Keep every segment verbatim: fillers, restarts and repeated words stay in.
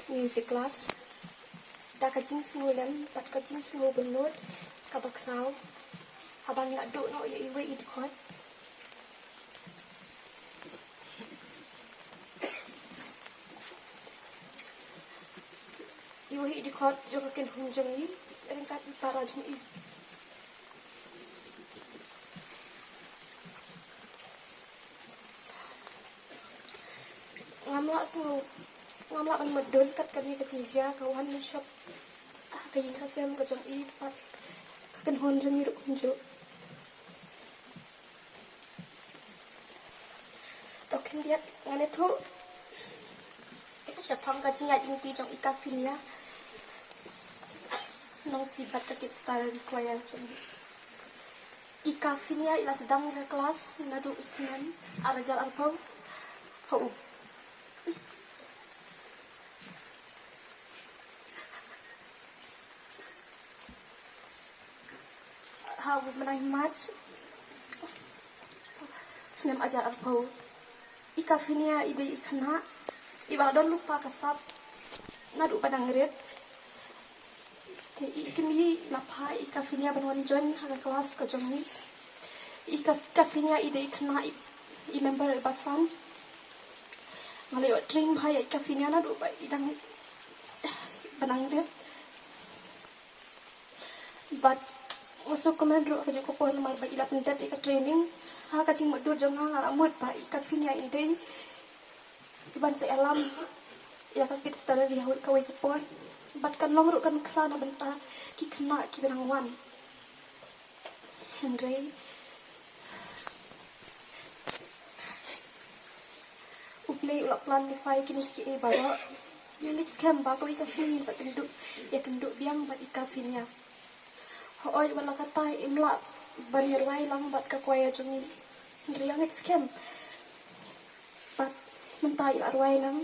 Music class. Da ka jingsngewlem bad ka jingsngewbynnud kaba khraw, haba ngi la duh noh ïa iwei i dkhot. Iwei i dkhot jong ka kynhun jong ngi, ryngkat i para jong i. Ngam lah sngew, ngam lah ban mutdur kat kane ka jingjia ka wan shop ha ka ïing ka sem ka jong i bad ka kynhun jong i ruh kumjuh. To khyndiat ngan ïathuh shaphang ka jingïaid lynti jong i Kafinia Nongsi bad ka Kids Diary Choir jong i. I Kafinia i la sdang ïa ka klas naduh u snem ar hajar arphew. Ho u. Ha u bnai March snem ar hajar arphew. I Kafinia i dei i khynnah iba la don lypa ka sap naduh ba dang rit. Te i kmie i la phah i Kafinia ban wan join ha ka klas ka jong ngi. I Ka-, Kafinia i dei i khynnah i, i member iba san. Nga la ïoh tring bha ïa i Kafinia naduh ba i dang, ba dang rit. Bad nga sngewkmen ruh ha kajuh ka por namar ba i la pyndep ïa ka training ha ka jingmutdur jong nga. Nga la mut ba i Kafinia i dei iban sa ïalam ïa ka Kids Diary ha kawei ka por. Bad kan long ruh ka nuksa na bynta ki khynnah kiba dang wan. Hynrei U Blei u la plan lypa ïa kine kiei baroh. Nga ngeit skhem ba kawei ka sngi ngin sa kynduh, ïakynduh biang bad i Kafinia. Hooid, wat la katta im lah ban ïa rwai lang bad ka choir jong ngi, hynrei nga ngeit skhem ba mynta i la rwai lang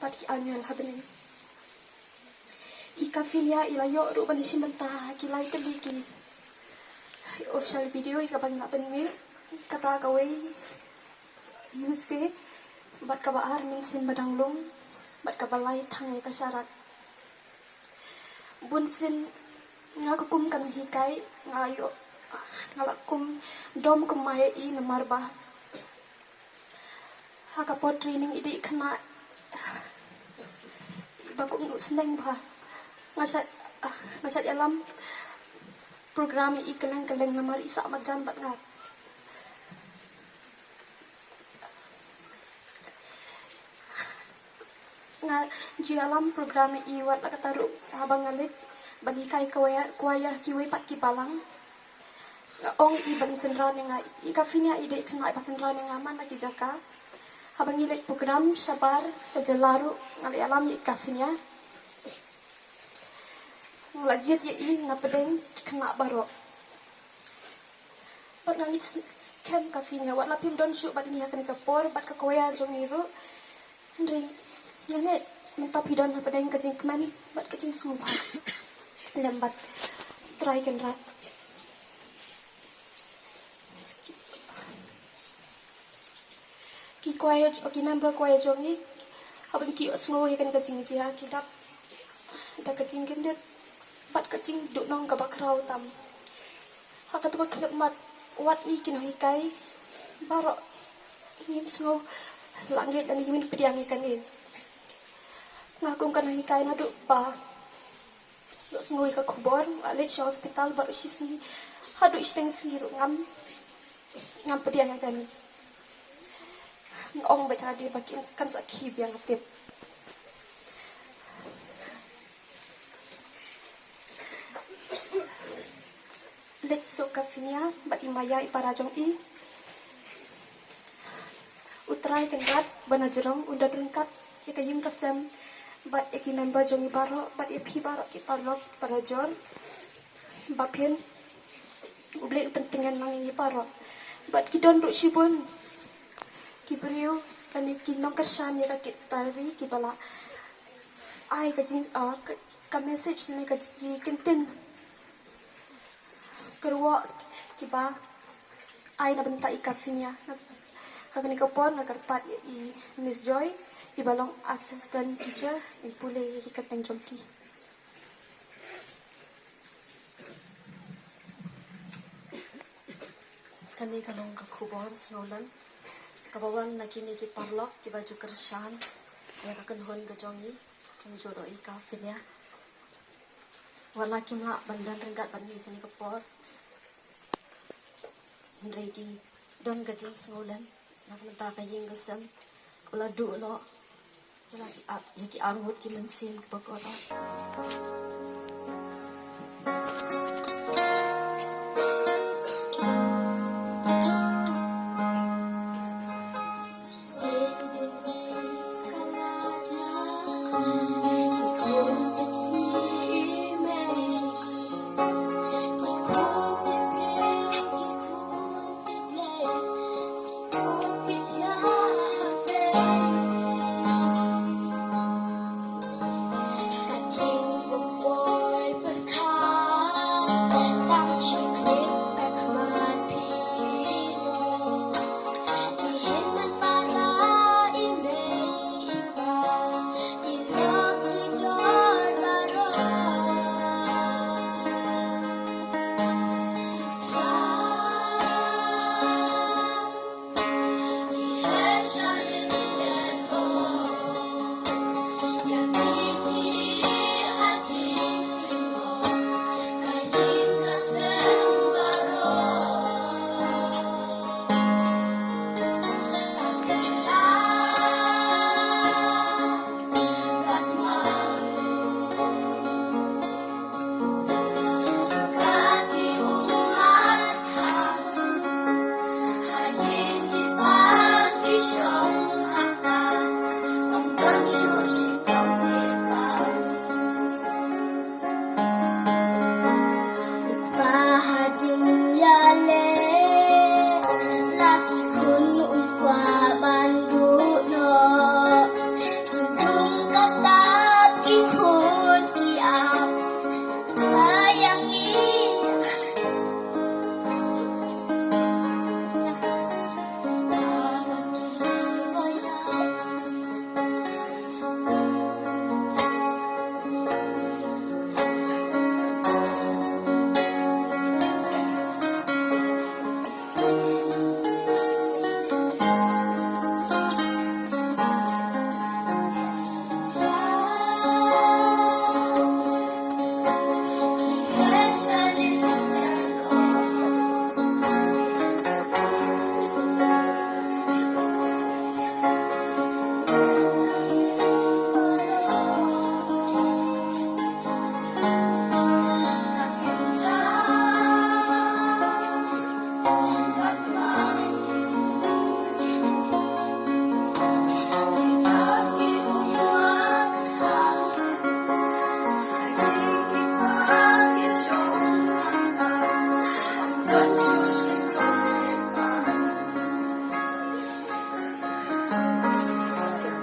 bad ki annual ha bneng. I Kafinia i la ïoh ruh ban ïashim bynta ha ki lai tylli ki official video ïa kaba ngi la pynmih. Kata kawei, You Say, bad kaba ar, Mynsiem Ba Dang Lung, bad kaba lai, Thang Ïa Ka Sharak. Bunsien nga kum ka nonghikai nga ïoh, nga la kum dom kum ma ïa i namar ba ha ka por training i dei i khynnah iba kum u sneng bha. Nga shait, nga shait ïalam program ïa i kylleng kylleng namar i sah marjan bad nga. Nga ju ïalam program ïa i wat la katta ruh haba nga leit ban hikai choir, choir ha kiwei pat ki balang. Nga ong i ban synran ïa nga, i Kafinia i dei i khynnah iba synran ïa nga man la ki jaka. Haba ngi leit program shabar ka jylla ruh nga la ïalam ïa i Kafinia. Nga la jied ïa i napdeng ki khynnah baroh. Bad nga ngeit skhem Kafinia, wat la phim don shuh bad ngi ha kane ka por bad ka choir jong ngi ruh. Hynrei nga ngeit mynta phi don hapdeng ka jingkmen bad ka jingsngewbha lem bad Trai Kynrad. Ki choir, ki member choir jong ngi, haba ki ïohsngew ïa kane ka jingjia, ki dap da ka jingkyndit bad ka jingduhnong kaba khraw tam. Ha kato ka khyllipmat, wat ngi ki nonghikai baroh ngim sngew lah ngeit lane ngim pdiang ïa kane. Nga kum ka nonghikai naduh ba ïohsngew ïa ka khubor, nga leit sha hospital baroh shi sngi, haduh shiteng sngi ruh ngam, ngam pdiang ïa kane. Nga ong beit ha lade ba kin, kan sa khih biang, nga tip. Leit suk Kafinia bad i Maya, i para jong i. U Trai Kynrad ba na jrong un don ryngkat ïa ka ïing ka sem bad ïa ki member jong i baroh bad ïa phi baroh ki paralok parajor. Ba phin, U Blei un pyntngen lang ïa ngi baroh. Bad ki don ruh shibun ki briew lane ki nongkyrshan ïa ka Kids Diary kiba la ai ka jing, ah, ka, ka message lane ka jingkyntien kyrwoh kiba ai na bynta i Kafinia. Ha kane ka por nga kyrpad ïa i Miss Joy, Kiba long assistant teacher, in pule ïa ki kyrteng jong ki. Kane ka long ka khubor sngewlem kaba wan na kine ki paralok kiba ju kyrshan ïa ka kynhun ka jong ngi, kumjuh ruh ïa ka Finia. Wat la kim lah ban don ryngkat bad ngi kane ka por, hynrei ki don ka jingsngewlem na ka bynta ka ïing ka sem kaba la duh noh ïa ki ar-, ïa ki arngut ki mynsiem kiba kordor.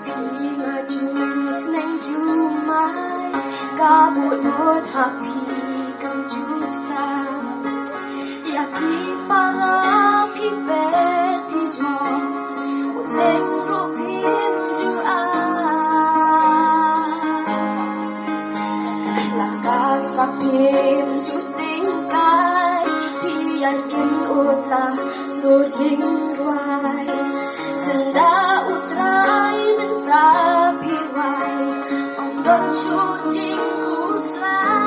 Phi nga ju sneng ju mai, ka bun nud ha phi kam ju sa. Ïa ki para phi pet phi jong, u teng ruh phim ju ai. La ka sa phim ju teng kai, phi ïa kin ut la sur jingrwai. Senda U Trai mynta phi wai, ym don shuh jingkhuslai.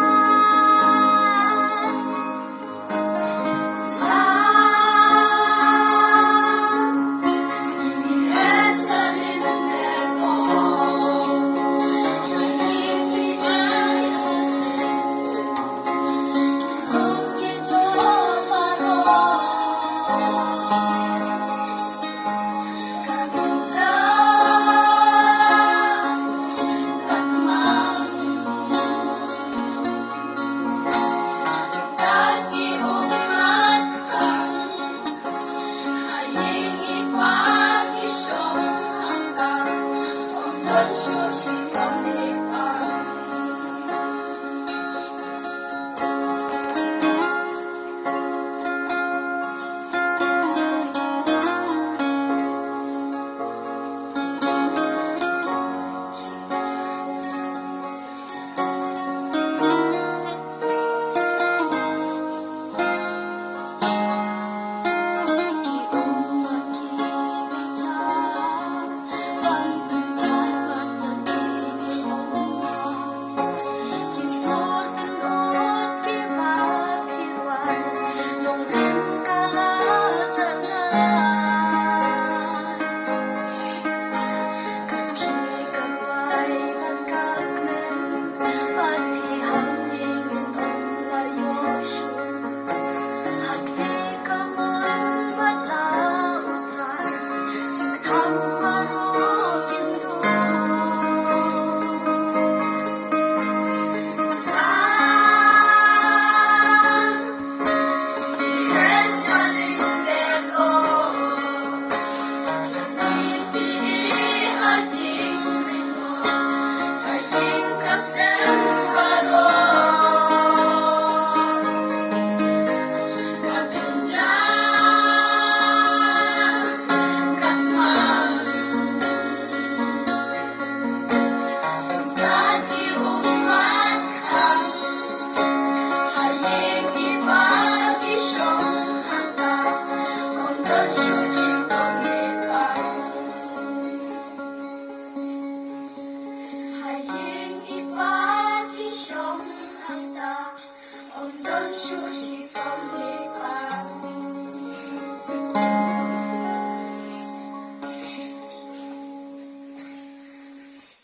Ong don shuh shi kam hi